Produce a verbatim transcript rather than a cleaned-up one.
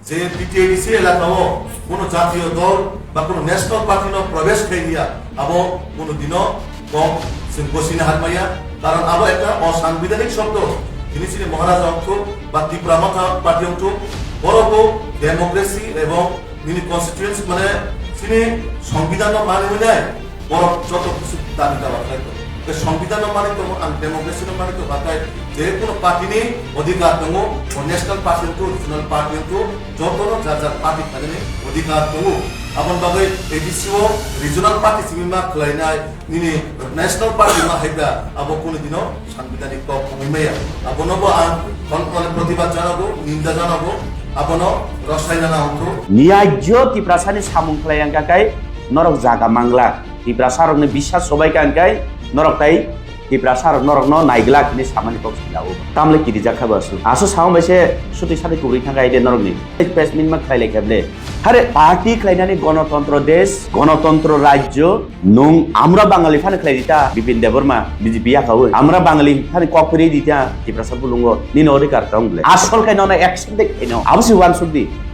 Je T T A D C elaka o kono jatiyo dol ba kono national party no probesh khai dia, abo kono dino kok chwng bosina harmaya, karon abo ekta osangbidanik shobdo. Tini chini Maharaja ongthok ba Tipra Motha party ongthok, borok bo democracy ebong nini constituency mane chini songbidan no mani hwnai, borok joto kisu dabi dawa khlai tongo. Tei songbidan no mani tongo, ang democracy no mani tongo, hatai je kono party ni odhikar tongo, o national party ongthok, regional party ongthok, joto no jar jar party khlainani odhikar tongo. Aboni bagwi A D C o regional party simi ma khlainai, nini national party ma haida, abo kono dino sangbidanik kok wngwi maya. Abono bo ang kon-, mane protibad janago, ninda janago, abono rosai nana ongthok. Niyajyo Tiprasani samung khlai ang kakai norok jaga mangla. Tiprasa rokni bisas sobai ka hwnkhe norok tai Tiprasa rok norokno naiglak hwnwi samani kok swngjao. Tamle kirijak kha bo aswk. Aswk samung bai se suti sati kubri thangkha ide norokni. Press meet ma khlai lai kha ble. Hare party khlainani gonotontro desh, gonotontro rajyo, nwng amra Bangali phano khlai di ta Bipin Debbarma B J P yakaui. Amra Bangali phano kok piri di ta Tiprasa bulungo. Nini odhikar tong ble. Asol khai nono action de khai no. Abo se uansuk di.